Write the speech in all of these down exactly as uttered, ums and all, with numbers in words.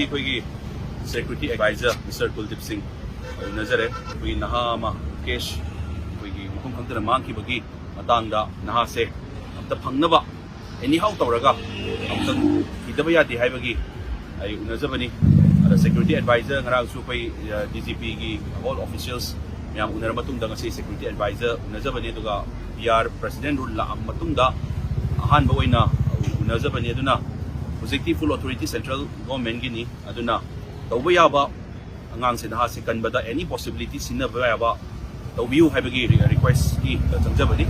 ꯑꯩꯈꯣꯏꯒꯤ security advisor Mister Kuldeep Singh ꯎꯅꯖꯔꯦ꯫ ꯑꯩꯈꯣꯏꯒꯤ ꯅꯍꯥ ꯑꯃ ꯀꯦꯁ ꯑꯩꯈꯣꯏꯒꯤ ꯃꯐꯝ ꯈꯪꯗꯅ ꯃꯥꯡꯈꯤꯕꯒꯤ ꯃꯇꯥꯡꯗ ꯅꯍꯥꯁꯦ ꯑꯝꯇ ꯐꯪꯅꯕ anyhow ꯇꯧꯔꯒ ꯑꯝꯇꯪ ꯊꯤꯗꯕ ꯌꯥꯗꯦ ꯍꯥꯏꯕꯒꯤ ꯑꯩ ꯎꯅꯖꯕꯅꯤ꯫ ꯑꯗ security advisor ꯉꯔꯥꯡꯁꯨ ꯑꯩꯈꯣꯏ DGPꯒꯤ all officials ꯃꯌꯥꯝ ꯎꯅꯔ ꯃꯇꯨꯡꯗ ꯉꯁꯤ security advisor ꯎꯅꯖꯕꯅꯤ꯫ ꯑꯗꯨꯒ PR president rule ꯂꯥꯛꯑ ꯃꯇꯨꯡꯗ ꯑꯍꯥꯟꯕ ꯑꯣꯏꯅ ꯎꯅꯖꯕꯅꯤ꯫ ꯑꯗꯨꯅ ꯍꯧꯖꯤꯛꯇꯤ full authority central governmentꯒꯤꯅꯤ꯫ ꯑꯗꯨꯅ ꯇꯧꯕ ꯌꯥꯕ ꯑꯉꯥꯡꯁꯦ, ꯅꯍꯥꯁꯦ ꯀꯟꯕꯗ any possibility ꯁꯤꯖꯤꯟꯅꯕ ꯌꯥꯕ ꯇꯧꯕꯤꯌꯨ ꯍꯥꯏꯕꯒꯤ requestꯀꯤ ꯆꯪꯖꯕꯅꯤ꯫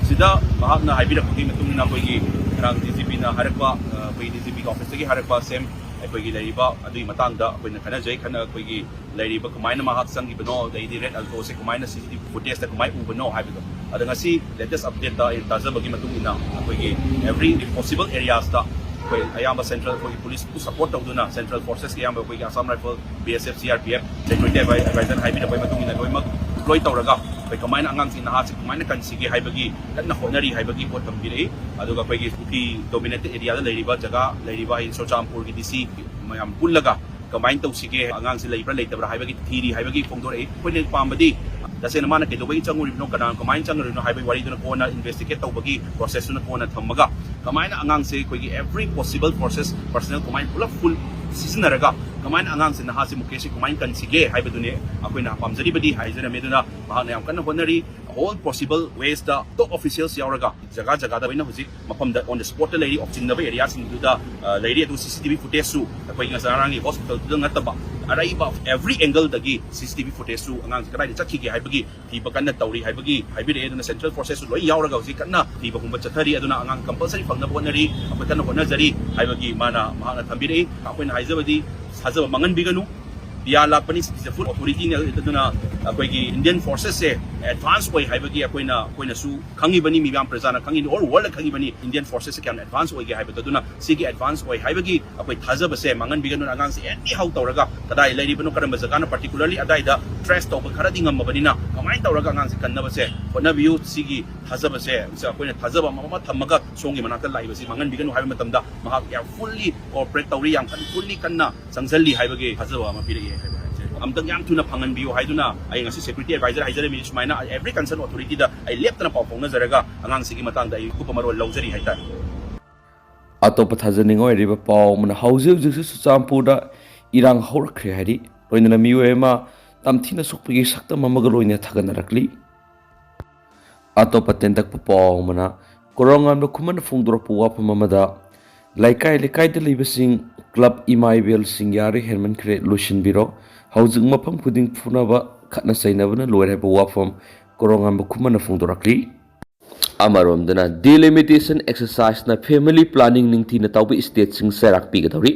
ꯁꯤꯗ ꯃꯍꯥꯛꯅ ꯍꯥꯏꯕꯤꯔꯛꯄꯒꯤ ꯃꯇꯨꯡ ꯏꯟꯅ ꯑꯩꯈꯣꯏꯒꯤ ꯉꯔꯥꯡ DGPꯅ ꯍꯥꯏꯔꯛꯄ, ꯑ, ꯑꯩꯈꯣꯏꯒꯤ DGPꯒꯤ officeꯇꯒꯤ ꯍꯥꯏꯔꯛꯄ same ꯑꯩꯈꯣꯏꯒꯤ ꯂꯩꯔꯤꯕ ꯑꯗꯨꯒꯤ ꯃꯇꯥꯡꯗ ꯑꯩꯈꯣꯏꯅ ꯈꯟꯅꯖꯩ꯫ ꯈꯟꯅ ꯑꯩꯈꯣꯏꯒꯤ ꯂꯩꯔꯤꯕ ꯀꯃꯥꯏꯅ ꯃꯍꯥꯛ ꯆꯪꯈꯤꯕꯅꯣ, ꯑꯗꯩꯗꯤ Red Altoꯁꯦ ꯀꯃꯥꯏꯅ CCTV footageꯇ ꯀꯃꯥꯏꯅ ꯎꯕꯅꯣ ꯍꯥꯏꯕꯗꯣ꯫ ꯑꯗ ꯉꯁꯤ latest updateꯇ ꯑꯩꯅ ꯇꯥꯖꯕꯒꯤ ꯃꯇꯨꯡ ꯏꯟꯅ ꯑꯩꯈꯣꯏꯒꯤ every possible areasꯇ ꯑꯩꯈꯣꯏ ꯑꯌꯥꯝꯕ central ꯑꯩꯈꯣꯏꯒꯤ policeꯄꯨ support ꯇꯧꯗꯨꯅ central forces ꯑꯌꯥꯝꯕ ꯑꯩꯈꯣꯏꯒꯤ Assam Rifle, BSF, CRPF, security advi-, advisor ꯍꯥꯏꯕꯤꯔꯛꯄꯒꯤ ꯃꯇꯨꯡ ꯏꯟꯅ ꯂꯣꯏꯅꯃꯛ deploy ꯇꯧꯔꯒ ꯑꯩꯈꯣꯏ ꯀꯃꯥꯏꯅ ꯑꯉꯥꯡꯁꯤꯡ ꯅꯍꯥꯁꯤꯡ ꯀꯃꯥꯏꯅ ꯀꯟꯁꯤꯒꯦ ꯍꯥꯏꯕꯒꯤ ꯀꯟꯅ ꯍꯣꯠꯅꯔꯤ ꯍꯥꯏꯕꯒꯤ ꯄꯣꯠ ꯊꯝꯕꯤꯔꯛꯏ꯫ ꯑꯗꯨꯒ ꯑꯩꯈꯣꯏꯒꯤ ꯀꯨꯀꯤ dominated areaꯗ ꯂꯩꯔꯤꯕ ꯖꯒꯥ ꯂꯩꯔꯤꯕ ꯑꯩ ꯆꯨꯔꯆꯥꯟꯄꯨꯔꯒꯤ DC ꯃꯌꯥꯝ ꯄꯨꯜꯂꯒ ꯀꯃꯥꯏꯅ ꯇꯧꯁꯤꯒꯦ, ꯑꯉꯥꯡꯁꯤ ꯂꯩꯕ꯭ꯔꯥ ꯂꯩꯇꯕ꯭ꯔꯥ ꯍꯥꯏꯕꯒꯤ ꯊꯤꯔꯤ ꯍꯥꯏꯕꯒꯤ ꯐꯣꯡꯗꯣꯔꯛꯏ꯫ ꯑꯩꯈꯣꯏꯅ ꯄꯥꯝꯕꯗꯤ ꯇꯁꯦꯡꯅ ꯃꯥꯅ ꯀꯩꯗꯧꯕꯒꯤ ꯆꯪꯉꯨꯔꯤꯕꯅꯣ, ꯀꯅꯥꯅ ꯀꯃꯥꯏꯅ ꯆꯪꯉꯨꯔꯤꯅꯣ ꯍꯥꯏꯕꯒꯤ ꯋꯥꯔꯤꯗꯨꯅ ꯀꯣꯟꯅ investigate ꯇꯧꯕꯒꯤ processꯇꯨꯅ ꯀꯣꯟꯅ ꯊꯝꯃꯒ, ꯀꯃꯥꯏꯅ ꯑꯉꯥꯡꯁꯦ ꯑꯩꯈꯣꯏꯒꯤ every possible forces personnel ꯀꯃꯥꯏꯅ ꯄꯨꯂꯞ full ꯁꯤꯖꯤꯟꯅꯔꯒ ꯀꯃꯥꯏꯅ ꯑꯉꯥꯡꯁꯦ, ꯅꯍꯥꯁꯦ ꯃꯨꯀꯦꯁꯁꯦ ꯀꯃꯥꯏꯅ ꯀꯟꯁꯤꯒꯦ ꯍꯥꯏꯕꯗꯨꯅꯦ ꯑꯩꯈꯣꯏꯅ ꯄꯥꯝꯖꯔꯤꯕꯗꯤ ꯍꯥꯏꯖꯔꯝꯃꯤ꯫ ꯑꯗꯨꯅ ꯃꯍꯥꯛꯅ ꯌꯥꯝ ꯀꯟꯅ ꯍꯣꯠꯅꯔꯤ꯫ All possible waysꯇ top officials ꯌꯥꯎꯔꯒ ꯖꯒꯥ ꯖꯒꯥꯗ ꯑꯩꯈꯣꯏꯅ ꯍꯧꯖꯤꯛ ꯃꯐꯝꯗ on the spotꯇ ꯂꯩꯔꯤ, ꯑꯣꯞꯆꯤꯟꯅꯕ areaꯁꯤꯡꯗꯨꯗ, ꯑ, ꯂꯩꯔꯤ꯫ ꯑꯗꯨ CCTV footageꯁꯨ ꯑꯩꯈꯣꯏꯒꯤ ꯉꯁꯥꯏ ꯉꯔꯥꯡꯒꯤ hospitalꯗꯨꯗ ꯅꯠꯇꯕ ꯑꯔꯩꯕ every angleꯗꯒꯤ CCTV footageꯁꯨ ꯑꯉꯥꯡꯁꯦ ꯀꯗꯥꯏꯗ ꯆꯠꯈꯤꯒꯦ ꯍꯥꯏꯕꯒꯤ ꯊꯤꯕ ꯀꯟꯅ ꯇꯧꯔꯤ ꯍꯥꯏꯕꯒꯤ ꯍꯥꯏꯕꯤꯔꯛꯑꯦ꯫ ꯑꯗꯨꯅ central forcesꯁꯨ ꯂꯣꯏ ꯌꯥꯎꯔꯒ ꯍꯧꯖꯤꯛ ꯀꯟꯅ ꯊꯤꯕ ꯍꯨꯝꯕ ꯆꯠꯊꯔꯤ꯫ ꯑꯗꯨꯅ ꯑꯉꯥꯡ compulsory ꯐꯪꯅꯕ ꯍꯣꯠꯅꯔꯤ, ꯑꯩꯈꯣꯏ ꯀꯟꯅ ꯍꯣꯠꯅꯖꯔꯤ ꯍꯥꯏꯕꯒꯤ ꯃꯥꯅ, ꯃꯍꯥꯛꯅ ꯊꯝꯕꯤꯔꯛꯏ꯫ ꯑꯩꯈꯣꯏꯅ ꯍꯥꯏꯖꯕꯗꯤ ꯊꯥꯖꯕ ꯃꯥꯡꯍꯟꯕꯤꯒꯅꯨ꯫ ꯄꯤ ꯑꯥꯔ ꯂꯥꯛꯄꯅꯤ, ꯁꯤꯁꯦ ꯐꯨꯜ ꯑꯣꯊꯣꯔꯤꯇꯤꯅꯤ꯫ ꯑꯗꯨꯅ ꯑꯩꯈꯣꯏꯒꯤ ꯏꯟꯗꯤꯌꯟ ꯐꯣꯔꯁꯦꯁꯁꯦ ꯑꯦꯗꯚꯥꯟꯁ ꯑꯣꯏ ꯍꯥꯏꯕꯒꯤ ꯑꯩꯈꯣꯏꯅ, ꯑꯩꯈꯣꯏꯅꯁꯨ ꯈꯪꯉꯤꯕꯅꯤ, ꯃꯤꯌꯥꯝ ꯄ꯭ꯔꯖꯥꯅ ꯈꯪꯉꯤꯅꯤ, ꯑꯣꯜ ꯋꯥꯔꯜꯗ ꯈꯪꯉꯤꯕꯅꯤ ꯏꯟꯗꯤꯌꯟ ꯐꯣꯔꯁꯦꯁꯁꯦ ꯀꯌꯥꯝ ꯑꯦꯗꯚꯥꯟꯁ ꯑꯣꯏꯒꯦ ꯍꯥꯏꯕꯗꯣ꯫ ꯑꯗꯨꯅ ꯁꯤꯒꯤ ꯑꯦꯗꯚꯥꯟꯁ ꯑꯣꯏ ꯍꯥꯏꯕꯒꯤ ꯑꯩꯈꯣꯏ ꯊꯥꯖꯕꯁꯦ ꯃꯥꯡꯍꯟꯕꯤꯒꯅꯨ꯫ ꯑꯉꯥꯡꯁꯦ ꯑꯦꯅꯤ ꯍꯥꯎ ꯇꯧꯔꯒ ꯀꯗꯥꯏ ꯂꯩꯔꯤꯕꯅꯣ, ꯀꯔꯝꯕ ꯖꯒꯥꯅꯣ, ꯄꯥꯔꯇꯤꯀꯨꯂꯔꯂꯤ ꯑꯗꯥꯏꯗ ꯇ꯭ꯔꯦꯁ ꯇꯧꯕ ꯈꯔꯗꯤ ꯉꯝꯃꯕꯅꯤꯅ ꯀꯃꯥꯏꯅ ꯇꯧꯔꯒ ꯑꯉꯥꯡꯁꯦ ꯀꯟꯅꯕꯁꯦ ꯍꯣꯠꯅꯕꯤꯌꯨ꯫ ꯁꯤꯒꯤ ꯊꯥꯖꯕꯁꯦ ꯑꯩꯈꯣꯏꯅ ꯊꯥꯖꯕ ꯑꯃ ꯑꯃ ꯊꯝꯃꯒ ꯁꯣꯝꯒꯤ ꯃꯅꯥꯛꯇ ꯂꯥꯛꯏꯕꯁꯤ ꯃꯥꯡꯍꯟꯕꯤꯒꯅꯨ ꯍꯥꯏꯕ ꯃꯇꯝꯗ ꯃꯍꯥꯛ ꯌꯥꯝ ꯐꯨꯜꯂꯤ ꯀꯣꯑꯣꯄꯔꯦꯠ ꯇꯧꯔꯤ, ꯌꯥꯝ ꯀꯟꯅ ꯐꯨꯜꯂꯤ ꯀꯟꯅ ꯆꯪꯁꯤꯜꯂꯤ ꯍꯥꯏꯕꯒꯤ ꯊꯥꯖꯕ ꯑꯃ ꯄꯤꯔꯛꯑꯦ ꯍꯥꯏꯕ ꯍꯥꯏꯁꯦ꯫ ꯑꯝꯇꯪ ꯌꯥꯝ ꯊꯨꯅ ꯐꯪꯍꯟꯕꯤꯌꯨ ꯍꯥꯏꯗꯨꯅ ꯑꯩ ꯉꯁꯤ ꯁꯦꯀ꯭ꯌꯨꯔꯤꯇꯤ ꯑꯦꯗꯚꯥꯏꯖꯔ ꯍꯥꯏꯖꯔꯝꯃꯤ ꯁꯨꯃꯥꯏꯅ ꯑꯦꯚ꯭ꯔꯤ ꯀꯟꯁꯔꯟ ꯑꯣꯊꯣꯔꯤꯇꯤꯗ ꯑꯩ ꯂꯦꯞꯇꯅ ꯄꯥꯎ ꯐꯥꯎꯅꯖꯔꯒ ꯑꯉꯥꯡꯁꯤꯒꯤ ꯃꯇꯥꯡꯗ ꯑꯩ ꯑꯀꯨꯞꯄ ꯃꯔꯣꯜ ꯂꯧꯖꯔꯤ ꯍꯥꯏꯇꯥꯔꯦ꯫ ꯑꯇꯣꯞꯄ ꯊꯥꯖꯅꯤꯡꯉꯥꯏ ꯑꯣꯏꯔꯤꯕ ꯄꯥꯎ ꯑꯃꯅ, ꯍꯧꯖꯤꯛ ꯍꯧꯖꯤꯛꯁꯨ ꯆꯨꯔꯆꯥꯟꯄꯨꯔꯗ ꯏꯔꯥꯡ ꯍꯧꯔꯛꯈ꯭ꯔꯦ ꯍꯥꯏꯔꯤ, ꯂꯣꯏꯅꯅ ꯃꯤꯑꯣꯏ ꯑꯃ ꯇꯝꯊꯤꯅ ꯁꯣꯛꯄꯒꯤ ꯁꯛꯇꯝ ꯑꯃꯒ ꯂꯣꯏꯅ ꯊꯥꯒꯠꯅꯔꯛꯂꯤ꯫ ꯑꯇꯣꯞꯄ ꯇꯦꯟꯇꯛꯄ ꯄꯥꯎ ꯑꯃꯅ, ꯀꯣꯔꯣꯉꯥꯟꯕ ꯈꯨꯃꯟꯅ ꯐꯣꯡꯗꯣꯔꯛꯄ ꯋꯥꯐꯝ ꯑꯃꯗ, ꯂꯩꯀꯥꯏ ꯂꯩꯀꯥꯏꯗ ꯂꯩꯕꯁꯤꯡ, ꯀ꯭ꯂꯕ ꯏꯃꯥ ꯏꯕꯦꯜꯁꯤꯡ, ꯌꯥꯔꯦ, ꯍꯦꯟꯃꯟꯈ꯭ꯔꯦ, ꯂꯣꯏꯁꯤꯟꯕꯤꯔꯣ꯫ ꯍꯧꯖꯤꯛ ꯃꯐꯝ ꯈꯨꯗꯤꯡ ꯐꯨꯅꯕ, ꯈꯠꯅ ꯆꯩꯅꯕꯅ ꯂꯣꯏꯔꯦ ꯍꯥꯏꯕ ꯋꯥꯐꯝ ꯀꯣꯔꯣꯉꯥꯟꯕ ꯈꯨꯃꯟꯅ ꯐꯣꯡꯗꯣꯔꯛꯂꯤ꯫ ꯑꯃꯔꯣꯝꯗꯅ, ꯗꯤꯂꯤꯃꯤꯇꯦꯁꯟ ꯑꯦꯛꯁꯔꯁꯥꯏꯖꯅ ꯐꯦꯃꯤꯂꯤ ꯄ꯭ꯂꯥꯅꯤꯡ ꯅꯤꯡꯊꯤꯅ ꯇꯧꯕ ꯁ꯭ꯇꯦꯠꯁꯤꯡ ꯆꯩꯔꯥꯛ ꯄꯤꯒꯗꯧꯔꯤ꯫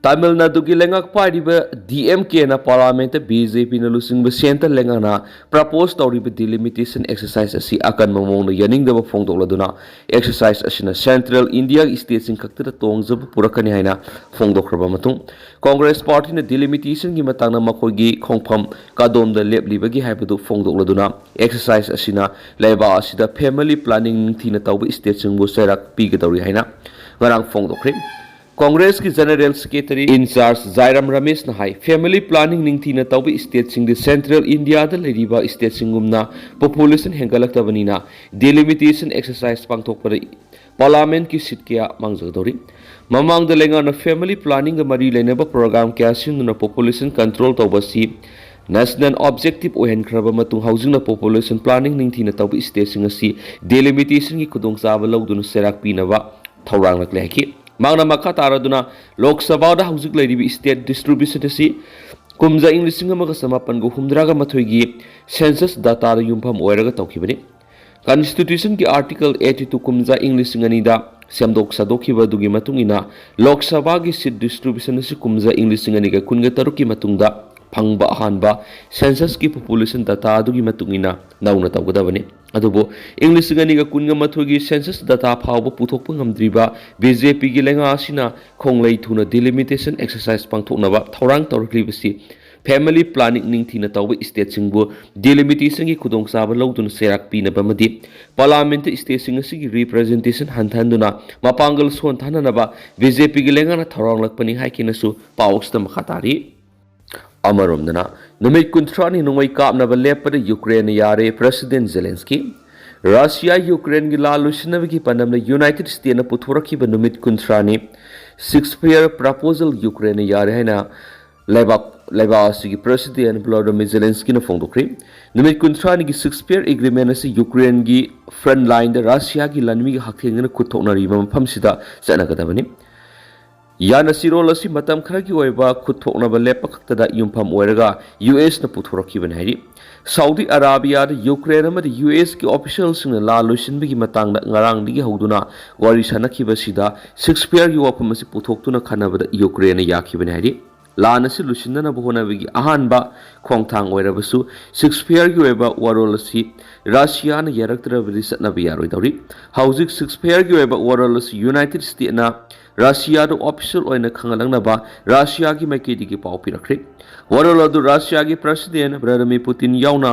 ꯇꯥꯃꯤꯜ ꯅꯥꯗꯨꯒꯤ ꯂꯩꯉꯥꯛ ꯄꯥꯏꯔꯤꯕ ꯗꯤ ꯑꯦꯝ ꯀꯦꯅ ꯄꯥꯔꯂꯥꯃꯦꯟꯠꯇ ꯕꯤ ꯖꯦ ꯄꯤꯅ ꯂꯨꯆꯤꯡꯕ ꯁꯦꯟꯇꯔ ꯂꯩꯉꯥꯛꯅ ꯄ꯭ꯔꯄꯣꯖ ꯇꯧꯔꯤꯕ ꯗꯤꯂꯤꯃꯤꯇꯦꯁꯟ ꯑꯦꯛꯁꯔꯁꯥꯏꯖ ꯑꯁꯤ ꯑꯀꯟꯕ ꯃꯑꯣꯡꯗ ꯌꯥꯅꯤꯡꯗꯕ ꯐꯣꯡꯗꯣꯛꯂꯗꯨꯅ, ꯑꯦꯛꯁꯔꯁꯥꯏꯖ ꯑꯁꯤꯅ ꯁꯦꯟꯇ꯭ꯔꯦꯜ ꯏꯟꯗꯤꯌꯥꯒꯤ ꯁ꯭ꯇꯦꯠꯁꯤꯡ ꯈꯛꯇꯗ ꯇꯣꯡꯖꯕ ꯄꯨꯔꯛꯀꯅꯤ ꯍꯥꯏꯅ ꯐꯣꯡꯗꯣꯛꯈ꯭ꯔꯕ ꯃꯇꯨꯡ, ꯀꯣꯡꯒ꯭ꯔꯦꯁ ꯄꯥꯔꯇꯤꯅ ꯗꯤꯂꯤꯃꯤꯇꯦꯁꯟꯒꯤ ꯃꯇꯥꯡꯗ ꯃꯈꯣꯏꯒꯤ ꯈꯣꯡꯐꯝ ꯀꯗꯣꯝꯗ ꯂꯦꯞꯂꯤꯕꯒꯦ ꯍꯥꯏꯕꯗꯨ ꯐꯣꯡꯗꯣꯛꯂꯗꯨꯅ, ꯑꯦꯛꯁꯔꯁꯥꯏꯖ ꯑꯁꯤꯅ ꯂꯩꯕꯥꯛ ꯑꯁꯤꯗ ꯐꯦꯃꯤꯂꯤ ꯄ꯭ꯂꯥꯅꯤꯡ ꯅꯤꯡꯊꯤꯅ ꯇꯧꯕ ꯁ꯭ꯇꯦꯠꯁꯤꯡꯕꯨ ꯆꯩꯔꯥꯛ ꯄꯤꯒꯗꯧꯔꯤ ꯍꯥꯏꯅ ꯉꯔꯥꯡ ꯐꯣꯡꯗꯣꯛꯈ꯭ꯔꯦ꯫ ꯀꯣꯡꯒ꯭ꯔꯦꯁꯀꯤ ꯖꯦꯅꯔꯦꯜ ꯁꯦꯀ꯭ꯔꯦꯇꯔꯤ ꯏꯟꯆꯥꯔꯖ ꯖꯥꯏꯔꯥꯝ ꯔꯃꯦꯁꯅ ꯍꯥꯏ, ꯐꯦꯃꯤꯂꯤ ꯄ꯭ꯂꯥꯅꯤꯡ ꯅꯤꯡꯊꯤꯅ ꯇꯧꯕ ꯁ꯭ꯇꯦꯠꯁꯤꯡꯗꯤ ꯁꯦꯟꯇ꯭ꯔꯦꯜ ꯏꯟꯗꯤꯌꯥꯗ ꯂꯩꯔꯤꯕ ꯁ꯭ꯇꯦꯠꯁꯤꯡꯒꯨꯝꯅ ꯄꯣꯄꯨꯂꯦꯁꯟ ꯍꯦꯟꯒꯠꯂꯛꯇꯕꯅꯤꯅ ꯗꯤꯂꯤꯃꯤꯇꯦꯁꯟ ꯑꯦꯛꯁꯔꯁꯥꯏꯖ ꯄꯥꯡꯊꯣꯛꯄꯗ ꯄꯥꯔꯂꯥꯃꯦꯟꯠꯀꯤ ꯁꯤꯠ ꯀꯌꯥ ꯃꯥꯡꯖꯒꯗꯧꯔꯤ꯫ ꯃꯃꯥꯡꯗ ꯂꯩꯉꯥꯛꯅ ꯐꯦꯃꯤꯂꯤ ꯄ꯭ꯂꯥꯅꯤꯡꯒ ꯃꯔꯤ ꯂꯩꯅꯕ ꯄ꯭ꯔꯣꯒ꯭ꯔꯥꯝ ꯀꯌꯥ ꯁꯤꯖꯤꯟꯅꯗꯨꯅ ꯄꯣꯄꯨꯂꯦꯁꯟ ꯀꯟꯇ꯭ꯔꯣꯜ ꯇꯧꯕ ꯑꯁꯤ ꯅꯦꯁꯅꯦꯜ ꯑꯣꯕꯖꯦꯛꯇꯤꯚ ꯑꯣꯏꯍꯟꯈ꯭ꯔꯕ ꯃꯇꯨꯡ, ꯍꯧꯖꯤꯛꯅ ꯄꯣꯄꯨꯂꯦꯁꯟ ꯄ꯭ꯂꯥꯅꯤꯡ ꯅꯤꯡꯊꯤꯅ ꯇꯧꯕ ꯁ꯭ꯇꯦꯠꯁꯤꯡ ꯑꯁꯤ ꯗꯤꯂꯤꯃꯤꯇꯦꯁꯟꯒꯤ ꯈꯨꯗꯣꯡꯆꯥꯕ ꯂꯧꯗꯨꯅ ꯆꯩꯔꯥꯛ ꯄꯤꯅꯕ ꯊꯧꯔꯥꯡꯂꯛꯂꯦ ꯍꯥꯏꯈꯤ꯫ ꯃꯍꯥꯛꯅ ꯃꯈꯥ ꯇꯥꯔꯗꯨꯅ, ꯂꯣꯛ ꯁꯚꯥꯗ ꯍꯧꯖꯤꯛ ꯂꯩꯔꯤꯕ ꯁ꯭ꯇꯦꯠ ꯗꯤꯁꯇ꯭ꯔꯤꯕ꯭ꯌꯨꯁꯟ ꯑꯁꯤ ꯀꯨꯝꯖꯥ ꯏꯪ ꯂꯤꯁꯤꯡ ꯑꯃꯒ ꯆꯃꯥꯄꯟꯒ ꯍꯨꯝꯗ꯭ꯔꯥꯒ ꯃꯥꯊꯣꯏꯒꯤ ꯁꯦꯟꯁꯁ ꯗꯥꯇꯥꯗ ꯌꯨꯝꯐꯝ ꯑꯣꯏꯔꯒ ꯇꯧꯈꯤꯕꯅꯤ꯫ ꯀꯟꯁꯇꯤꯇ꯭ꯌꯨꯁꯟꯒꯤ ꯑꯥꯔꯇꯤꯀꯜ ꯑꯩꯠꯇꯤ ꯇꯨ ꯀꯨꯝꯖꯥ ꯏꯪ ꯂꯤꯁꯤꯡ ꯑꯅꯤꯗ ꯁꯦꯝꯗꯣꯛ ꯁꯥꯗꯣꯛꯈꯤꯕ ꯑꯗꯨꯒꯤ ꯃꯇꯨꯡ ꯏꯟꯅ ꯂꯣꯛ ꯁꯚꯥꯒꯤ ꯁꯤꯠ ꯗꯤꯁꯇ꯭ꯔꯤꯕ꯭ꯌꯨꯁꯟ ꯑꯁꯤ ꯀꯨꯝꯖꯥ ꯏꯪ ꯂꯤꯁꯤꯡ ꯑꯅꯤꯒ ꯀꯨꯟꯒ ꯇꯔꯨꯛꯀꯤ ꯃꯇꯨꯡꯗ ꯐꯪꯕ ꯑꯍꯥꯟꯕ ꯁꯦꯟꯁꯁꯀꯤ ꯄꯣꯄꯨꯂꯦꯁꯟ ꯗꯇꯥ ꯑꯗꯨꯒꯤ ꯃꯇꯨꯡ ꯏꯟꯅ ꯅꯧꯅ ꯇꯧꯒꯗꯕꯅꯤ꯫ ꯑꯗꯨꯕꯨ ꯏꯪ ꯂꯤꯁꯤꯡ ꯑꯅꯤꯒ ꯀꯨꯟꯒ ꯃꯥꯊꯣꯏꯒꯤ ꯁꯦꯟꯁꯁ ꯗꯇꯥ ꯐꯥꯎꯕ ꯄꯨꯊꯣꯛꯄ ꯉꯝꯗ꯭ꯔꯤꯕ ꯕꯤ ꯖꯦ ꯄꯤꯒꯤ ꯂꯩꯉꯥꯛ ꯑꯁꯤꯅ ꯈꯣꯡꯂꯩ ꯊꯨꯅ ꯗꯤꯂꯤꯃꯤꯇꯦꯁꯟ ꯑꯦꯛꯁꯔꯁꯥꯏꯁ ꯄꯥꯡꯊꯣꯛꯅꯕ ꯊꯧꯔꯥꯡ ꯇꯧꯔꯛꯂꯤꯕꯁꯤ ꯐꯦꯃꯤꯂꯤ ꯄ꯭ꯂꯥꯅꯤꯡ ꯅꯤꯡꯊꯤꯅ ꯇꯧꯕ ꯁ꯭ꯇꯦꯠꯁꯤꯡꯕꯨ ꯗꯤꯂꯤꯃꯤꯇꯦꯁꯟꯒꯤ ꯈꯨꯗꯣꯡꯆꯥꯕ ꯂꯧꯗꯨꯅ ꯆꯩꯔꯥꯛ ꯄꯤꯅꯕ ꯑꯃꯗꯤ ꯄꯥꯔꯂꯥꯃꯦꯟꯠꯇ ꯁ꯭ꯇꯦꯠꯁꯤꯡ ꯑꯁꯤꯒꯤ ꯔꯤꯄ꯭ꯔꯖꯦꯟꯇꯦꯁꯟ ꯍꯟꯊꯍꯟꯗꯨꯅ ꯃꯄꯥꯡꯒꯜ ꯁꯣꯟꯊꯍꯟꯅꯕ ꯕꯤ ꯖꯦ ꯄꯤꯒꯤ ꯂꯩꯉꯥꯛꯅ ꯊꯧꯔꯥꯡꯂꯛꯄꯅꯤ ꯍꯥꯏꯈꯤꯅꯁꯨ ꯄꯥꯎ ꯑꯁꯤꯗ ꯃꯈꯥ ꯇꯥꯔꯤ꯫ ꯑꯃꯔꯣꯝꯗꯅ, ꯅꯨꯃꯤꯠ ꯀꯨꯟꯊ꯭ꯔꯥꯅꯤ ꯅꯣꯡꯃꯩ ꯀꯥꯞꯅꯕ ꯂꯦꯞꯄꯗ ꯌꯨꯀ꯭ꯔꯦꯟꯅ ꯌꯥꯔꯦ, ꯄ꯭ꯔꯦꯁꯤꯗꯦꯟꯠ ꯖꯦꯂꯦꯟꯁꯀꯤ꯫ ꯔꯁꯤꯌꯥ ꯌꯨꯀ꯭ꯔꯦꯟꯒꯤ ꯂꯥꯟ ꯂꯣꯏꯁꯤꯟꯅꯕꯒꯤ ꯄꯥꯟꯗꯝꯗ ꯌꯨꯅꯥꯏꯇꯦꯗ ꯁ꯭ꯇꯦꯠꯅ ꯄꯨꯊꯣꯔꯛꯈꯤꯕ ꯅꯨꯃꯤꯠ ꯀꯨꯟꯊ꯭ꯔꯥꯅꯤ ceasefire proposal ꯌꯨꯀ꯭ꯔꯦꯟꯅ ꯌꯥꯔꯦ ꯍꯥꯏꯅ ꯂꯩꯕꯥꯛ, ꯂꯩꯕꯥꯛ ꯑꯁꯤꯒꯤ ꯄ꯭ꯔꯦꯁꯤꯗꯦꯟꯠ ꯚ꯭ꯂꯣꯗꯤꯃꯤꯔ ꯖꯦꯂꯦꯟꯁꯀꯤꯅ ꯐꯣꯡꯗꯣꯛꯈ꯭ꯔꯤ꯫ ꯅꯨꯃꯤꯠ ꯀꯨꯟꯊ꯭ꯔꯥꯅꯤꯒꯤ ceasefire agreement ꯑꯁꯤ ꯌꯨꯀ꯭ꯔꯦꯟꯒꯤ front lineꯗ ꯔꯁꯤꯌꯥꯒꯤ ꯂꯥꯟꯃꯤꯒ ꯍꯛꯊꯦꯡꯅꯅ ꯈꯨꯠ ꯊꯣꯛꯅꯔꯤꯕ ꯃꯐꯝꯁꯤꯗ ꯆꯠꯅꯒꯗꯕꯅꯤ꯫ ꯌꯥꯅꯆꯤꯔꯣꯜ ꯑꯁꯤ ꯃꯇꯝ ꯈꯔꯒꯤ ꯑꯣꯏꯕ ꯈꯨꯠ ꯊꯣꯛꯅꯕ ꯂꯦꯞꯄ ꯈꯛꯇꯗ ꯌꯨꯝꯐꯝ ꯑꯣꯏꯔꯒ ꯌꯨ ꯑꯦꯁꯅ ꯄꯨꯊꯣꯔꯛꯈꯤꯕꯅꯤ ꯍꯥꯏꯔꯤ꯫ ꯁꯥꯎꯗꯤ ꯑꯔꯥꯕꯤꯌꯥꯗ ꯌꯨꯀ꯭ꯔꯦꯟ ꯑꯃꯗꯤ ꯌꯨ ꯑꯦꯁꯀꯤ ꯑꯣꯐꯤꯁꯤꯌꯦꯜꯁꯤꯡꯅ ꯂꯥꯟ ꯂꯣꯏꯁꯤꯟꯕꯒꯤ ꯃꯇꯥꯡꯗ ꯉꯔꯥꯡꯗꯒꯤ ꯍꯧꯗꯨꯅ ꯋꯥꯔꯤ ꯁꯥꯅꯈꯤꯕꯁꯤꯗ ceasefireꯒꯤ ꯋꯥꯐꯝ ꯑꯁꯤ ꯄꯨꯊꯣꯛꯇꯨꯅ ꯈꯟꯅꯕꯗ ꯌꯨꯀ꯭ꯔꯦꯟꯅ ꯌꯥꯈꯤꯕꯅꯤ ꯍꯥꯏꯔꯤ꯫ ꯂꯥꯟ ꯑꯁꯤ ꯂꯣꯏꯁꯤꯟꯅꯅꯕ ꯍꯣꯠꯅꯕꯒꯤ ꯑꯍꯥꯟꯕ ꯈꯣꯡꯊꯥꯡ ꯑꯣꯏꯔꯕꯁꯨ ceasefireꯒꯤ ꯑꯣꯏꯕ ꯋꯥꯔꯣꯜ ꯑꯁꯤ ꯔꯁꯤꯌꯥꯅ ꯌꯥꯔꯛꯇ꯭ꯔꯕꯗꯤ ꯆꯠꯅꯕ ꯌꯥꯔꯣꯏꯗꯧꯔꯤ꯫ ꯍꯧꯖꯤꯛ ceasefireꯒꯤ ꯑꯣꯏꯕ ꯋꯥꯔꯣꯜ ꯑꯁꯤ ꯌꯨꯅꯥꯏꯇꯦꯗ ꯁ꯭ꯇꯦꯠꯅ ꯔꯁꯤꯌꯥꯗ ꯑꯣꯐꯤꯁꯤꯌꯦꯜ ꯑꯣꯏꯅ ꯈꯪꯍꯜꯂꯛꯅꯕ ꯔꯁꯤꯌꯥꯒꯤ ꯃꯥꯏꯀꯩꯗꯒꯤ ꯄꯥꯎ ꯄꯤꯔꯛꯈ꯭ꯔꯦ꯫ ꯋꯥꯔꯣꯜ ꯑꯗꯨ ꯔꯁꯤꯌꯥꯒꯤ ꯄ꯭ꯔꯦꯁꯤꯗꯦꯟꯠ ꯚ꯭ꯂꯥꯗꯤꯃꯤꯔ ꯄꯨꯇꯤꯟ ꯌꯥꯎꯅ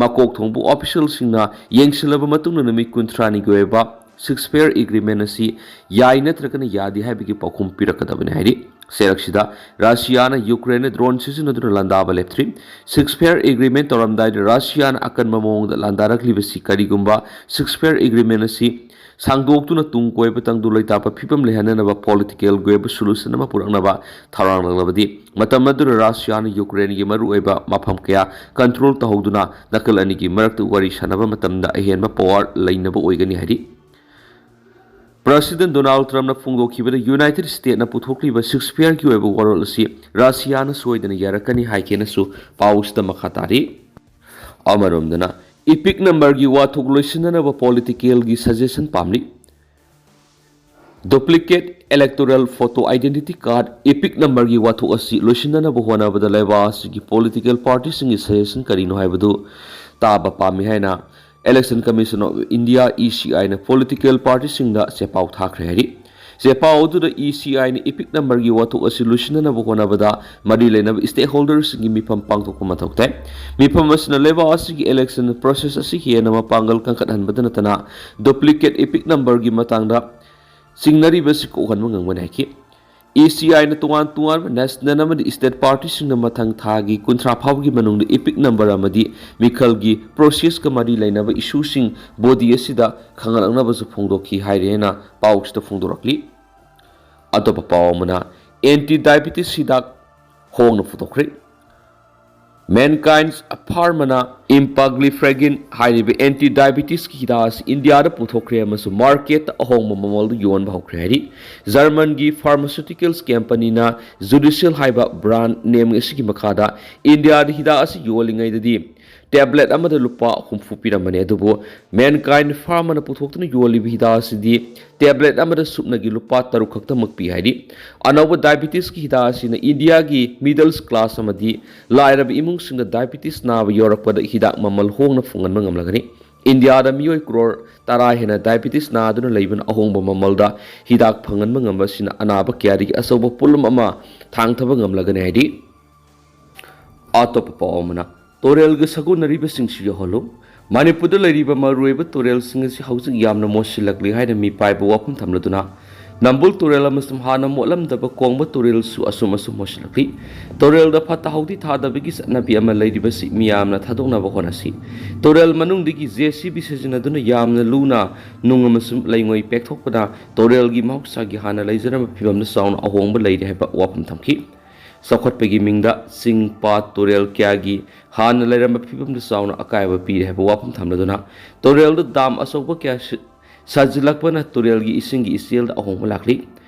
ꯃꯀꯣꯛ ꯊꯣꯡꯕ ꯑꯣꯐꯤꯁꯤꯌꯦꯜꯁꯤꯡꯅ ꯌꯦꯡꯁꯤꯜꯂꯕ ꯃꯇꯨꯡꯗ ꯅꯨꯃꯤꯠ ꯀꯨꯟꯊ꯭ꯔꯥꯅꯤꯒꯤ ꯑꯣꯏꯕ ceasefire agreement ꯑꯁꯤ ꯌꯥꯏ ꯅꯠꯇ꯭ꯔꯒꯅ ꯌꯥꯗꯦ ꯍꯥꯏꯕꯒꯤ ꯄꯥꯎꯈꯨꯝ ꯄꯤꯔꯛꯀꯗꯕꯅꯤ ꯍꯥꯏꯔꯤ꯫ ꯆꯩꯔꯛꯁꯤꯗ ꯔꯁꯤꯌꯥꯅ ꯌꯨꯀ꯭ꯔꯦꯟꯗ ꯗ꯭ꯔꯣꯟ ꯁꯤꯖꯤꯟꯅꯗꯨꯅ ꯂꯥꯟꯗꯥꯕ ꯂꯦꯞꯇ꯭ꯔꯤ꯫ ceasefireꯒꯤ agreement ꯇꯧꯔꯝꯗꯥꯏꯗ ꯔꯁꯤꯌꯥꯅ ꯑꯀꯟꯕ ꯃꯑꯣꯡꯗ ꯂꯥꯟꯗꯥꯔꯛꯂꯤꯕꯁꯤ ꯀꯔꯤꯒꯨꯝꯕ ceasefireꯒꯤ agreement ꯑꯁꯤ ꯁꯥꯡꯗꯣꯛꯇꯨꯅ ꯇꯨꯡ ꯀꯣꯏꯕ ꯇꯪꯗꯨ ꯂꯩꯇꯥꯕ ꯐꯤꯕꯝ ꯂꯩꯍꯟꯅꯅꯕ political ꯑꯣꯏꯕ solution ꯑꯃ ꯄꯨꯔꯛꯅꯕ ꯊꯧꯔꯥꯡꯂꯛꯂꯕꯗꯤ, ꯃꯇꯝ ꯑꯗꯨꯗ ꯔꯁꯤꯌꯥꯅ ꯌꯨꯀ꯭ꯔꯦꯟꯒꯤ ꯃꯔꯨꯑꯣꯏꯕ ꯃꯐꯝ ꯀꯌꯥ control ꯇꯧꯍꯧꯗꯨꯅ ꯅꯥꯀꯜ ꯑꯅꯤꯒꯤ ꯃꯔꯛꯇ ꯋꯥꯔꯤ ꯁꯥꯟꯅꯕ ꯃꯇꯝꯗ ꯑꯍꯦꯟꯕ power ꯂꯩꯅꯕ ꯑꯣꯏꯒꯅꯤ ꯍꯥꯏꯔꯤ꯫ ꯄ꯭ꯔꯦꯁꯤꯗꯦꯟꯠ ꯗꯣꯅꯥꯜꯗ ꯇ꯭ꯔꯝꯞꯅ ꯐꯣꯡꯗꯣꯛꯈꯤꯕꯗ ꯌꯨꯅꯥꯏꯇꯦꯗ ꯁ꯭ꯇꯦꯠꯅ ꯄꯨꯊꯣꯛꯂꯤꯕ ceasefireꯒꯤ ꯑꯣꯏꯕ ꯋꯥꯔꯣꯜ ꯑꯁꯤ ꯔꯁꯤꯌꯥꯅ ꯁꯣꯏꯗꯅ ꯌꯥꯔꯛꯀꯅꯤ ꯍꯥꯏꯈꯤꯅꯁꯨ ꯄꯥꯎꯁꯤꯗ ꯃꯈꯥ ꯇꯥꯔꯤ꯫ ꯑꯃꯔꯣꯝꯗꯅ, ꯏꯄꯤꯛ ꯅꯝꯕꯔꯒꯤ ꯋꯥꯊꯣꯛ ꯂꯣꯏꯁꯤꯟꯅꯅꯕ political ꯒꯤ suggestion ꯄꯥꯝꯂꯤ꯫ Duplicate electoral photo identity card, EPIC number ꯒꯤ ꯋꯥꯊꯣꯛ ꯑꯁꯤ ꯂꯣꯏꯁꯤꯟꯅꯅꯕ ꯍꯣꯠꯅꯕꯗ ꯂꯩꯕꯥꯛ ꯑꯁꯤꯒꯤ political party ꯁꯤꯡꯒꯤ suggestion ꯀꯔꯤꯅꯣ ꯍꯥꯏꯕꯗꯨ ꯇꯥꯕ ꯄꯥꯝꯃꯤ ꯍꯥꯏꯅ Election Commission of India, ECI ꯅ political party ꯁꯤꯡꯗ ꯆꯦꯄꯥꯎ ꯊꯥꯈ꯭ꯔꯦ ꯍꯥꯏꯔꯤ꯫ ꯆꯦꯄꯥꯎ ꯑꯗꯨꯗ ECI ꯅ EPIC number ꯒꯤ ꯋꯥꯊꯣꯛ ꯑꯁꯤ ꯂꯣꯏꯁꯤꯟꯅꯅꯕ ꯍꯣꯠꯅꯕꯗ ꯃꯔꯤ ꯂꯩꯅꯕ stakeholder ꯁꯤꯡꯒꯤ ꯃꯤꯐꯝ ꯄꯥꯡꯊꯣꯛꯄ ꯃꯊꯧ ꯇꯥꯏ꯫ ꯃꯤꯐꯝ ꯑꯁꯤꯅ ꯂꯩꯕꯥꯛ ꯑꯁꯤꯒꯤ election process ꯑꯁꯤ ꯍꯦꯟꯅ ꯃꯄꯥꯡꯒꯜ ꯀꯟꯈꯠꯍꯟꯕꯗ ꯅꯠꯇꯅ duplicate EPIC number ꯒꯤ ꯃꯇꯥꯡꯗ ꯆꯤꯡꯅꯔꯤꯕꯁꯤ ꯀꯣꯛꯍꯟꯕ ꯉꯝꯒꯅꯤ ꯍꯥꯏꯈꯤ꯫ ECI ꯅ ꯇꯣꯉꯥꯟ ꯇꯣꯉꯥꯟꯕ national ꯑꯃꯗꯤ state party ꯁꯤꯡꯅ ꯃꯊꯪ ꯊꯥꯒꯤ ꯀꯨꯟꯊ꯭ꯔꯥ ꯐꯥꯎꯕꯒꯤ ꯃꯅꯨꯡꯗ EPIC number ꯑꯃꯗꯤ ꯃꯤꯈꯜꯒꯤ process ꯀ ꯃꯔꯤ ꯂꯩꯅꯕ issue ꯁꯤꯡ body ꯑꯁꯤꯗ ꯈꯪꯍꯜꯂꯛꯅꯕꯁꯨ ꯐꯣꯡꯗꯣꯛꯈꯤ ꯍꯥꯏꯔꯦꯅ ꯄꯥꯎꯁꯤꯗ ꯐꯣꯡꯗꯣꯔꯛꯂꯤ꯫ ꯑꯇꯣꯞꯄ ꯄꯥꯎ ꯑꯃꯅ, anti diabetes ꯍꯤꯗꯥꯛ ꯍꯣꯡꯅ ꯄꯨꯊꯣꯛꯈ꯭ꯔꯦ꯫ Mankind Pharma ꯅ empagliflozin ꯍꯥꯏꯔꯤꯕ anti diabetes ꯀꯤ ꯍꯤꯗꯥꯛ ꯑꯁꯤ ꯏꯟꯗꯤꯌꯥꯗ ꯄꯨꯊꯣꯛꯈ꯭ꯔꯦ ꯑꯃꯁꯨꯡ market ꯇ ꯑꯍꯣꯡꯕ ꯃꯃꯜꯗ ꯌꯣꯟꯕ ꯍꯧꯈ꯭ꯔꯦ ꯍꯥꯏꯔꯤ꯫ ꯖꯔꯃꯟꯒꯤ pharmaceuticals company ꯅ Zudisil ꯍꯥꯏꯕ brand name ꯑꯁꯤꯒꯤ ꯃꯈꯥꯗ ꯏꯟꯗꯤꯌꯥꯗ ꯍꯤꯗꯥꯛ ꯑꯁꯤ ꯌꯣꯜꯂꯤꯉꯩꯗꯗꯤ tablet ꯑꯃꯗ ꯂꯨꯄꯥ ꯍꯨꯝꯐꯨ ꯄꯤꯔꯝꯕꯅꯤ, ꯑꯗꯨꯕꯨ Mankind Pharma ꯅ ꯄꯨꯊꯣꯛꯇꯨꯅ ꯌꯣꯜꯂꯤꯕ ꯍꯤꯗꯥꯛ ꯑꯁꯤꯗꯤ tablet ꯑꯃꯗ ꯁꯨꯞꯅꯒꯤ ꯂꯨꯄꯥ ꯇꯔꯨꯛ ꯈꯛꯇꯃꯛ ꯄꯤ ꯍꯥꯏꯔꯤ꯫ ꯑꯅꯧꯕ diabetes ꯀꯤ ꯍꯤꯗꯥꯛ ꯑꯁꯤꯅ ꯏꯟꯗꯤꯌꯥꯒꯤ middle class ꯑꯃꯗꯤ ꯂꯥꯏꯔꯕ ꯏꯃꯨꯡꯁꯤꯡꯗ diabetes ꯅꯥꯕ ꯌꯥꯎꯔꯛꯄꯗ ꯍꯤꯗꯥꯛ ꯃꯃꯜ ꯍꯣꯡꯅ ꯐꯪꯍꯟꯕ ꯉꯝꯂꯒꯅꯤ꯫ ꯏꯟꯗꯤꯌꯥꯗ ꯃꯤꯑꯣꯏ crore ꯇꯔꯥ ꯍꯦꯟꯅ diabetes ꯅꯥꯗꯨꯅ ꯂꯩꯕꯅ ꯑꯍꯣꯡꯕ ꯃꯃꯜꯗ ꯍꯤꯗꯥꯛ ꯐꯪꯍꯟꯕ ꯉꯝꯕ ꯑꯁꯤꯅ ꯑꯅꯥꯕ ꯀꯌꯥꯗꯒꯤ ꯑꯆꯧꯕ ꯄꯣꯠꯂꯨꯝ ꯑꯃ ꯊꯥꯡꯊꯕ ꯉꯝꯂꯒꯅꯤ ꯍꯥꯏꯔꯤ꯫ ꯑꯇꯣꯞꯄ ꯄꯥꯎ ꯑꯃꯅ, ꯇꯨꯔꯦꯜꯒ ꯁꯥꯒꯣꯟꯅꯔꯤꯕꯁꯤꯡꯁꯨ ꯌꯧꯍꯜꯂꯨ꯫ ꯃꯅꯤꯄꯨꯔꯗ ꯂꯩꯔꯤꯕ ꯃꯔꯨꯑꯣꯏꯕ ꯇꯨꯔꯦꯜꯁꯤꯡ ꯑꯁꯤ ꯍꯧꯖꯤꯛ ꯌꯥꯝꯅ ꯃꯣꯠꯁꯤꯜꯂꯛꯂꯤ ꯍꯥꯏꯅ ꯃꯤꯄꯥꯏꯕ ꯋꯥꯐꯝ ꯊꯝꯂꯗꯨꯅ ꯅꯝꯕꯨꯜ ꯇꯨꯔꯦꯜ ꯑꯃꯁꯨꯡ ꯍꯥꯟꯅ ꯃꯣꯠꯂꯝꯗꯕ ꯀꯣꯡꯕ ꯇꯨꯔꯦꯜꯁꯨ ꯑꯁꯨꯝ ꯑꯁꯨꯝ ꯃꯣꯠꯁꯤꯜꯂꯛꯂꯤ꯫ ꯇꯨꯔꯦꯜꯗ ꯐꯠꯇ ꯍꯥꯎꯗꯤ ꯊꯥꯗꯕꯒꯤ ꯆꯠꯅꯕꯤ ꯑꯃ ꯂꯩꯔꯤꯕꯁꯤ ꯃꯤꯌꯥꯝꯅ ꯊꯥꯗꯣꯛꯅꯕ ꯍꯣꯠꯅꯁꯤ꯫ ꯇꯨꯔꯦꯜ ꯃꯅꯨꯡꯗꯒꯤ JCB ꯁꯤꯖꯤꯟꯅꯗꯨꯅ ꯌꯥꯝꯅ ꯂꯨꯅ ꯅꯨꯡ ꯑꯃꯁꯨꯡ ꯂꯩꯉꯣꯏ ꯄꯦꯛꯊꯣꯛꯄꯅ ꯇꯨꯔꯦꯜꯒꯤ ꯃꯍꯧꯁꯥꯒꯤ ꯍꯥꯟꯅ ꯂꯩꯖꯔꯝꯕ ꯐꯤꯕꯝꯗ ꯆꯥꯎꯅ ꯑꯍꯣꯡꯕ ꯂꯩꯔꯦ ꯍꯥꯏꯕ ꯋꯥꯐꯝ ꯊꯝꯈꯤ꯫ ꯆꯥꯎꯈꯠꯄꯒꯤ ꯃꯤꯡꯗ ꯆꯤꯡ, ꯄꯥꯠ, ꯇꯨꯔꯦꯜ ꯀꯌꯥꯒꯤ ꯍꯥꯟꯅ ꯂꯩꯔꯝꯕ ꯐꯤꯕꯝꯗ ꯆꯥꯎꯅ ꯑꯀꯥꯏꯕ ꯄꯤꯔꯦ ꯍꯥꯏꯕ ꯋꯥꯐꯝ ꯊꯝꯂꯗꯨꯅ ꯇꯨꯔꯦꯜꯗ dam ꯑꯆꯧꯕ ꯀꯌꯥ ꯁꯤ-, ꯁꯥꯖꯤꯜꯂꯛꯄꯅ ꯇꯨꯔꯦꯜꯒꯤ ꯏꯁꯤꯡꯒꯤ ꯏꯆꯦꯜꯗ ꯑꯍꯣꯡꯕ ꯂꯥꯛꯂꯤ꯫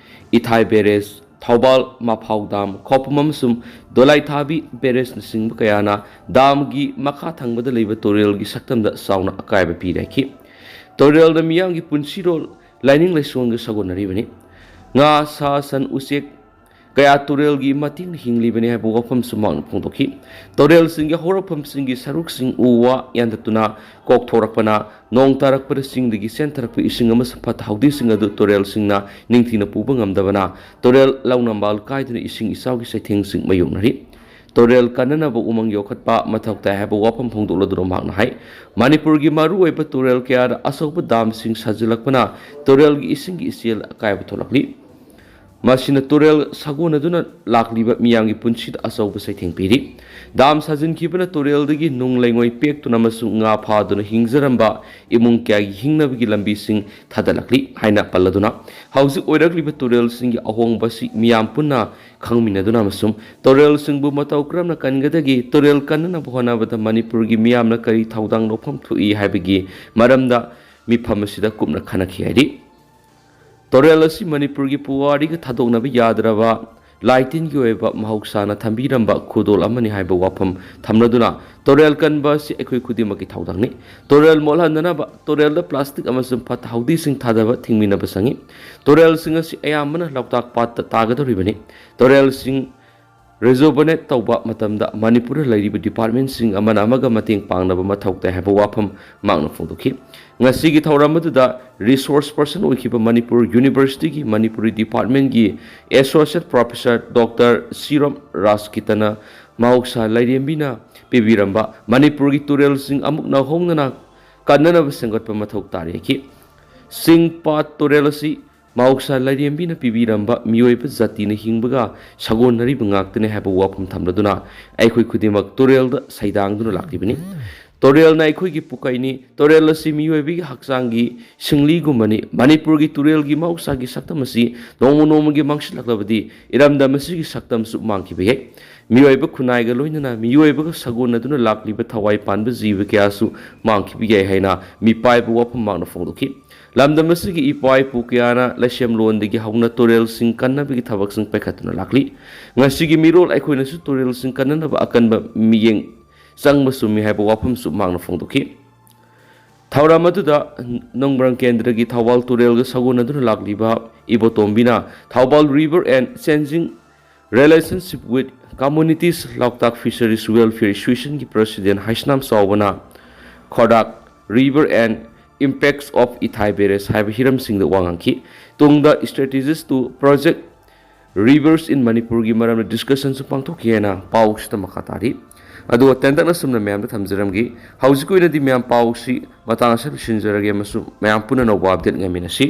ꯏꯊꯥꯏ barrage, ꯊꯧꯕꯥꯜ ꯃꯐꯥꯎ dam, ꯈꯧꯄꯨꯝ ꯑꯃꯁꯨꯡ ꯗꯣꯂꯥꯏꯊꯥꯕꯤ barrageꯅꯆꯤꯡꯕ ꯀꯌꯥꯅ dam ꯒꯤ ꯃꯈꯥ ꯊꯪꯕꯗ ꯂꯩꯕ ꯇꯨꯔꯦꯜꯒꯤ ꯁꯛꯇꯝꯗ ꯆꯥꯎꯅ ꯑꯀꯥꯏꯕ ꯄꯤꯔꯦ ꯍꯥꯏꯈꯤ꯫ ꯇꯨꯔꯦꯜꯗ ꯃꯤꯌꯥꯝꯒꯤ ꯄꯨꯟꯁꯤꯔꯣꯜ ꯂꯥꯏꯅꯤꯡ ꯂꯥꯏꯁꯣꯟꯒ ꯁꯥꯒꯣꯟꯅꯔꯤꯕꯅꯤ꯫ ꯉꯥ, ꯁꯥ, ꯁꯟ, ꯎꯆꯦꯛ ꯀꯌꯥ ꯇꯨꯔꯦꯜꯒꯤ ꯃꯇꯦꯡꯅ ꯍꯤꯡꯂꯤꯕꯅꯤ ꯍꯥꯏꯕ ꯋꯥꯐꯝꯁꯨ ꯃꯍꯥꯛꯅ ꯐꯣꯡꯗꯣꯛꯈꯤ꯫ ꯇꯨꯔꯦꯜꯁꯤꯡꯒꯤ ꯍꯧꯔꯛꯐꯝꯁꯤꯡꯒꯤ ꯁꯔꯨꯛꯁꯤꯡ ꯎ ꯋꯥ ꯌꯥꯟꯊꯠꯇꯨꯅ ꯀꯣꯛꯊꯣꯔꯛꯄꯅ, ꯅꯣꯡ ꯇꯥꯔꯛꯄꯗ ꯆꯤꯡꯗꯒꯤ ꯆꯦꯟꯊꯔꯛꯄ ꯏꯁꯤꯡ ꯑꯃꯁꯨꯡ ꯐꯠꯇ ꯍꯥꯎꯗꯤꯁꯤꯡ ꯑꯗꯨ ꯇꯨꯔꯦꯜꯁꯤꯡꯅ ꯅꯤꯡꯊꯤꯅ ꯄꯨꯕ ꯉꯝꯗꯕꯅ, ꯇꯨꯔꯦꯜ ꯂꯧꯅꯝꯕꯥꯜ ꯀꯥꯏꯗꯨꯅ ꯏꯁꯤꯡ ꯏꯆꯥꯎꯒꯤ ꯆꯩꯊꯦꯡꯁꯤꯡ ꯃꯥꯌꯣꯛꯅꯔꯤ꯫ ꯇꯨꯔꯦꯜ ꯀꯟꯅꯅꯕ ꯎꯃꯪ ꯌꯣꯛꯈꯠꯄ ꯃꯊꯧ ꯇꯥꯏ ꯍꯥꯏꯕ ꯋꯥꯐꯝ ꯐꯣꯡꯗꯣꯛꯂꯗꯨꯅ ꯃꯍꯥꯛꯅ ꯍꯥꯏ, ꯃꯅꯤꯄꯨꯔꯒꯤ ꯃꯔꯨꯑꯣꯏꯕ ꯇꯨꯔꯦꯜ ꯀꯌꯥꯗ ꯑꯆꯧꯕ ꯗꯥꯝꯁꯤꯡ ꯁꯥꯖꯤꯜꯂꯛꯄꯅ ꯇꯨꯔꯦꯜꯒꯤ ꯏꯁꯤꯡꯒꯤ ꯏꯆꯦꯜ ꯑꯀꯥꯏꯕ ꯊꯣꯛꯂꯛꯂꯤ꯫ ꯃꯁꯤꯅ ꯇꯨꯔꯦꯜ ꯁꯥꯒꯣꯟꯅꯗꯨꯅ ꯂꯥꯛꯂꯤꯕ ꯃꯤꯌꯥꯝꯒꯤ ꯄꯨꯟꯁꯤꯗ ꯑꯆꯧꯕ ꯆꯩꯊꯦꯡ ꯄꯤꯔꯤ꯫ ꯗꯥꯝ ꯁꯥꯖꯤꯟꯈꯤꯕꯅ ꯇꯨꯔꯦꯜꯗꯒꯤ ꯅꯨꯡ ꯂꯩꯉꯣꯏ ꯄꯦꯛꯇꯨꯅ ꯑꯃꯁꯨꯡ ꯉꯥ ꯐꯥꯗꯨꯅ ꯍꯤꯡꯖꯔꯝꯕ ꯏꯃꯨꯡ ꯀꯌꯥꯒꯤ ꯍꯤꯡꯅꯕꯒꯤ ꯂꯝꯕꯤꯁꯤꯡ ꯊꯥꯗꯠꯂꯛꯂꯤ ꯍꯥꯏꯅ ꯄꯜꯂꯗꯨꯅ, ꯍꯧꯖꯤꯛ ꯑꯣꯏꯔꯛꯂꯤꯕ ꯇꯨꯔꯦꯜꯁꯤꯡꯒꯤ ꯑꯍꯣꯡꯕ ꯑꯁꯤ ꯃꯤꯌꯥꯝ ꯄꯨꯟꯅ ꯈꯪꯃꯤꯟꯅꯗꯨꯅ ꯑꯃꯁꯨꯡ ꯇꯨꯔꯦꯜꯁꯤꯡꯕꯨ ꯃꯇꯧ ꯀꯔꯝꯅ ꯀꯟꯒꯗꯒꯦ, ꯇꯨꯔꯦꯜ ꯀꯟꯅꯅꯕ ꯍꯣꯠꯅꯕꯗ ꯃꯅꯤꯄꯨꯔꯒꯤ ꯃꯤꯌꯥꯝꯅ ꯀꯔꯤ ꯊꯧꯗꯥꯡ ꯂꯧꯐꯝ ꯊꯣꯛꯏ ꯍꯥꯏꯕꯒꯤ ꯃꯔꯝꯗ ꯃꯤꯐꯝ ꯑꯁꯤꯗ ꯀꯨꯞꯅ ꯈꯟꯅꯈꯤ ꯍꯥꯏꯔꯤ꯫ ꯇꯨꯔꯦꯜ ꯑꯁꯤ ꯃꯅꯤꯄꯨꯔꯒꯤ ꯄꯨꯋꯥꯔꯤꯒ ꯊꯥꯗꯣꯛꯅꯕ ꯌꯥꯗ꯭ꯔꯕ ꯂꯥꯏꯇꯤꯟꯒꯤ ꯑꯣꯏꯕ ꯃꯍꯧꯁꯥꯅ ꯊꯝꯕꯤꯔꯝꯕ ꯈꯨꯗꯣꯜ ꯑꯃꯅꯤ ꯍꯥꯏꯕ ꯋꯥꯐꯝ ꯊꯝꯂꯗꯨꯅ, ꯇꯨꯔꯦꯜ ꯀꯟꯕ ꯑꯁꯤ ꯑꯩꯈꯣꯏ ꯈꯨꯗꯤꯡꯃꯛꯀꯤ ꯊꯧꯗꯥꯡꯅꯤ꯫ ꯇꯨꯔꯦꯜ ꯃꯣꯠꯍꯟꯗꯅꯕ ꯇꯨꯔꯦꯜꯗ ꯄ꯭ꯂꯥꯁꯇꯤꯛ ꯑꯃꯁꯨꯡ ꯐꯠꯇ ꯍꯥꯎꯗꯤꯁꯤꯡ ꯊꯥꯗꯕ ꯊꯤꯡꯃꯤꯟꯅꯕ ꯆꯪꯏ꯫ ꯇꯨꯔꯦꯜꯁꯤꯡ ꯑꯁꯤ ꯑꯌꯥꯝꯕꯅ ꯂꯣꯛꯇꯥꯛ ꯄꯥꯠꯇ ꯇꯥꯒꯗꯧꯔꯤꯕꯅꯤ꯫ ꯇꯨꯔꯦꯜꯁꯤꯡ ꯔꯤꯖꯨꯕꯅꯦꯠ ꯇꯧꯕ ꯃꯇꯝꯗ ꯃꯅꯤꯄꯨꯔꯗ ꯂꯩꯔꯤꯕ ꯗꯤꯄꯥꯔꯠꯃꯦꯟꯁꯤꯡ ꯑꯃꯅ ꯑꯃꯒ ꯃꯇꯦꯡ ꯄꯥꯡꯅꯕ ꯃꯊꯧ ꯇꯥꯏ ꯍꯥꯏꯕ ꯋꯥꯐꯝ ꯃꯍꯥꯛꯅ ꯐꯣꯡꯗꯣꯛꯈꯤ꯫ ꯉꯁꯤꯒꯤ ꯊꯧꯔꯝ ꯑꯗꯨꯗ ꯔꯤꯁꯣꯔꯁ ꯄꯔꯁꯟ ꯑꯣꯏꯈꯤꯕ ꯃꯅꯤꯄꯨꯔ ꯌꯨꯅꯤꯚꯔꯁꯤꯇꯤꯒꯤ ꯃꯅꯤꯄꯨꯔꯤ ꯗꯤꯄꯥꯔꯠꯃꯦꯟꯒꯤ ꯑꯦꯁꯣꯁꯤꯌꯦꯠ ꯄ꯭ꯔꯣꯐꯦꯁꯔ ꯗꯣꯛꯇꯔ ꯁꯤꯔꯣꯝ ꯔꯥꯖꯀꯤꯇꯅ ꯃꯍꯧꯁꯥ ꯂꯥꯏꯔꯦꯝꯕꯤꯅ ꯄꯤꯕꯤꯔꯝꯕ ꯃꯅꯤꯄꯨꯔꯒꯤ ꯇꯨꯔꯦꯜꯁꯤꯡ ꯑꯃꯨꯛ ꯅꯧꯍꯧꯅꯅ ꯀꯟꯅꯅꯕ ꯁꯦꯝꯒꯠꯄ ꯃꯊꯧ ꯇꯥꯔꯤ ꯍꯥꯏꯈꯤ꯫ ꯆꯤꯡ, ꯄꯥꯠ, ꯇꯨꯔꯦꯜ ꯑꯁꯤ ꯃꯍꯧꯁꯥ ꯂꯥꯏꯔꯦꯝꯕꯤꯅ ꯄꯤꯕꯤꯔꯝꯕ ꯃꯤꯑꯣꯏꯕ ꯖꯥꯇꯤꯅ ꯍꯤꯡꯕꯒ ꯁꯥꯒꯣꯟꯅꯔꯤꯕ ꯉꯥꯛꯇꯅꯤ ꯍꯥꯏꯕ ꯋꯥꯐꯝ ꯊꯝꯂꯗꯨꯅ, ꯑꯩꯈꯣꯏ ꯈꯨꯗꯤꯡꯃꯛ ꯇꯨꯔꯦꯜꯗ ꯁꯩꯗꯥꯡꯗꯨꯅ ꯂꯥꯛꯂꯤꯕꯅꯤ꯫ ꯇꯨꯔꯦꯜꯅ ꯑꯩꯈꯣꯏꯒꯤ ꯄꯨꯀꯩꯅꯤ꯫ ꯇꯨꯔꯦꯜ ꯑꯁꯤ ꯃꯤꯑꯣꯏꯕꯒꯤ ꯍꯛꯆꯥꯡꯒꯤ ꯁꯤꯡꯂꯤꯒꯨꯝꯕꯅꯤ꯫ ꯃꯅꯤꯄꯨꯔꯒꯤ ꯇꯨꯔꯦꯜꯒꯤ ꯃꯍꯧꯁꯥꯒꯤ ꯁꯛꯇꯝ ꯑꯁꯤ ꯅꯣꯡꯃ ꯅꯣꯡꯃꯒꯤ ꯃꯥꯡꯁꯤꯜꯂꯛꯂꯕꯗꯤ ꯏꯔꯝꯗꯝ ꯑꯁꯤꯒꯤ ꯁꯛꯇꯝꯁꯨ ꯃꯥꯡꯈꯤꯕ ꯌꯥꯏ꯫ ꯃꯤꯑꯣꯏꯕ ꯈꯨꯟꯅꯥꯏꯒ ꯂꯣꯏꯅꯅ ꯃꯤꯑꯣꯏꯕꯒ ꯁꯥꯒꯣꯟꯅꯗꯨꯅ ꯂꯥꯛꯂꯤꯕ ꯊꯋꯥꯏ ꯄꯥꯟꯕ ꯖꯤꯕ ꯀꯌꯥꯁꯨ ꯃꯥꯡꯈꯤꯕ ꯌꯥꯏ ꯍꯥꯏꯅ ꯃꯤꯄꯥꯏꯕ ꯋꯥꯐꯝ ꯃꯍꯥꯛꯅ ꯐꯣꯡꯗꯣꯛꯈꯤ꯫ ꯂꯝꯗꯝ ꯑꯁꯤꯒꯤ ꯏꯄꯥ ꯏꯄꯨ ꯀꯌꯥꯅ ꯂꯩꯁꯦꯝꯂꯣꯟꯗꯒꯤ ꯍꯧꯅ ꯇꯨꯔꯦꯜꯁꯤꯡ ꯀꯟꯅꯕꯒꯤ ꯊꯕꯛꯁꯤꯡ ꯄꯥꯏꯈꯠꯇꯨꯅ ꯂꯥꯛꯂꯤ꯫ ꯉꯁꯤꯒꯤ ꯃꯤꯔꯣꯜ ꯑꯩꯈꯣꯏꯅꯁꯨ ꯇꯨꯔꯦꯜꯁꯤꯡ ꯀꯟꯅꯅꯕ ꯑꯀꯟꯕ ꯃꯤꯠꯌꯦꯡ ꯆꯪꯕ ꯆꯨꯝꯃꯤ ꯍꯥꯏꯕ ꯋꯥꯐꯝꯁꯨ ꯃꯍꯥꯛꯅ ꯐꯣꯡꯗꯣꯛꯈꯤ꯫ ꯊꯧꯔꯝ ꯑꯗꯨꯗ ꯅꯣꯡꯕ꯭ꯔꯪ ꯀꯦꯟꯗ꯭ꯔꯒꯤ ꯊꯧꯕꯥꯜ ꯇꯨꯔꯦꯜꯒ ꯁꯥꯒꯣꯟꯅꯗꯨꯅ ꯂꯥꯛꯂꯤꯕ ꯏꯕꯣꯇꯣꯝꯕꯤꯅ Thoubal River and Changing Relationship with Communities, Loktak Fisheries Welfare Associationꯒꯤ president Heisnam ꯆꯥꯎꯕꯅ Khodak River and Impacts of Ithai Barrage ꯍꯥꯏꯕ ꯍꯤꯔꯝꯁꯤꯡꯗ ꯋꯥ ꯉꯥꯡꯈꯤ꯫ ꯇꯨꯡꯗ strategies to project rivers in ꯃꯅꯤꯄꯨꯔꯒꯤ ꯃꯔꯝꯗ discussionꯁꯨ ꯄꯥꯡꯊꯣꯛꯈꯤ ꯍꯥꯏꯅ ꯄꯥꯎꯁꯤꯗ ꯃꯈꯥ ꯇꯥꯔꯤ꯫ ꯑꯗꯨꯒ ꯇꯦꯟꯇꯛꯅ ꯁꯨꯝꯅ ꯃꯌꯥꯝꯗ ꯊꯝꯖꯔꯝꯒꯤ꯫ ꯍꯧꯖꯤꯛꯀꯤ ꯑꯣꯏꯅꯗꯤ ꯃꯌꯥꯝ ꯄꯥꯎꯁꯤ ꯃꯇꯥꯡ ꯑꯁꯤꯗ ꯂꯣꯏꯁꯤꯟꯖꯔꯒꯦ ꯑꯃꯁꯨꯡ ꯃꯌꯥꯝ ꯄꯨꯟꯅ ꯑꯅꯧꯕ update ꯉꯥꯏꯃꯤꯟꯅꯁꯤ꯫